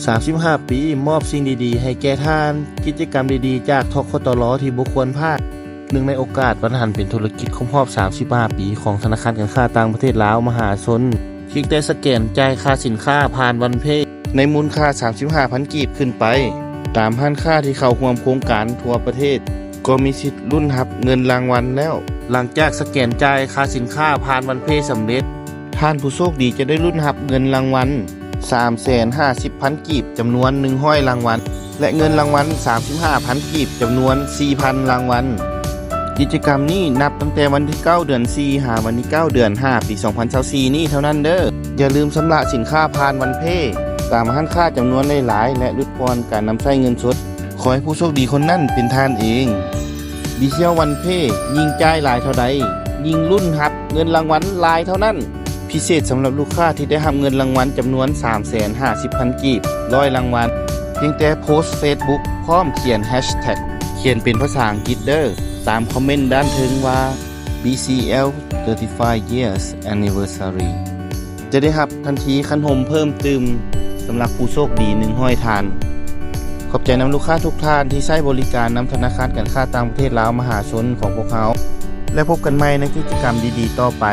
ສາມສິບຫ້າປີ ມອບສິ່ງດີໆໃຫ້ແກ່ທ່ານ. ກິດຈະກຳດີໆຈາກ ທກຕລ ທີ່ບໍ່ຄວນພາດ. ເນື່ອງໃນໂອກາດວັນຫັນເປັນທຸລະກິດຄົບຮອບສາມສິບຫ້າປີຂອງທະນາຄານການຄ້າຕ່າງປະເທດລາວມະຫາຊົນ, ພຽງແຕ່ສະແກນຈ່າຍຄ່າສິນຄ້າຜ່ານວັນເພ ໃນມູນຄ່າສາມສິບຫ້າພັນກີບຂຶ້ນໄປ, ຕາມຮ້ານຄ້າທີ່ເຂົ້າຮ່ວມໂຄງການທົ່ວປະເທດ ກໍມີສິດລຸ້ນຮັບເງິນລາງວັນແລ້ວ. ຫຼັງຈາກສະແກນຈ່າຍຄ່າສິນຄ້າຜ່ານວັນເພສຳເລັດ, ທ່ານຜູ້ໂຊກດີຈະໄດ້ລຸ້ນຮັບເງິນລາງວັນສາມແສນຫ້າສິບພັນກີບ ຈຳນວນໜຶ່ງຮ້ອຍລາງວັນ ແລະ ເງິນລາງວັນສາມສິບຫ້າພັນກີບ ຈຳນວນສີ່ພັນລາງວັນ. ກິດຈະກຳນີ້ນັບຕັ້ງແຕ່ວັນທີເກົ້າ ເດືອນສີ່ ຫາວັນທີເກົ້າ ເດືອນຫ້າ ປີສອງພັນຊາວສີ່ນີ້ເທົ່ານັ້ນເດີ້. ຢ່າລືມຊຳລະສິນຄ້າຜ່ານວັນເພ ຕາມຮ້ານຄ້າຈຳນວນຫຼາຍໆ ແລະ ຫຼຸດຜ່ອນການນຳໃຊ້ເງິນສົດ. ຂໍໃຫ້ຜູ້ໂຊກດີຄົນນັ້ນເປັນທ່ານເອງ. BCL OnePay ຍິ່ງຈ່າຍຫຼາຍເທົ່າໃດ, ຍິ່ງລຸ້ນຮັບເງິນລາງວັນຫຼາຍເທົ່ານັ້ນ. ພິເສດສຳລັບລູກຄ້າທີ່ໄດ້ຮັບເງິນລາງວັນຈຳນວນສາມແສນຫ້າສິບພັນກີບ ຮ້ອຍລາງວັນ, ພຽງແຕ່ໂພສເຟສບຸກ ພ້ອມຂຽນແຮັຊແທັກ ຂຽນເປັນພາສາອັງກິດເດີ້ ຕາມຄອມເມັນດ້ານເທິງວ່າ BCL thirty-five years anniversary ຈະໄດ້ຮັບທັນທີຄັນຮົ່ມເພີ່ມຕື່ມ ສຳລັບຜູ້ໂຊກດີໜຶ່ງຮ້ອຍທ່ານ. ຂອບໃຈນຳລູກຄ້າທຸກທ່ານທີ່ໃຊ້ບໍລິການນຳທະນາຄານການຄ້າຕ່າງປະເທດລາວມະຫາຊົນຂອງພວກເຮົາ ແລະ ພົບກັນໃໝ່ໃນກິດຈະກຳດີໆຕໍ່ໄປ.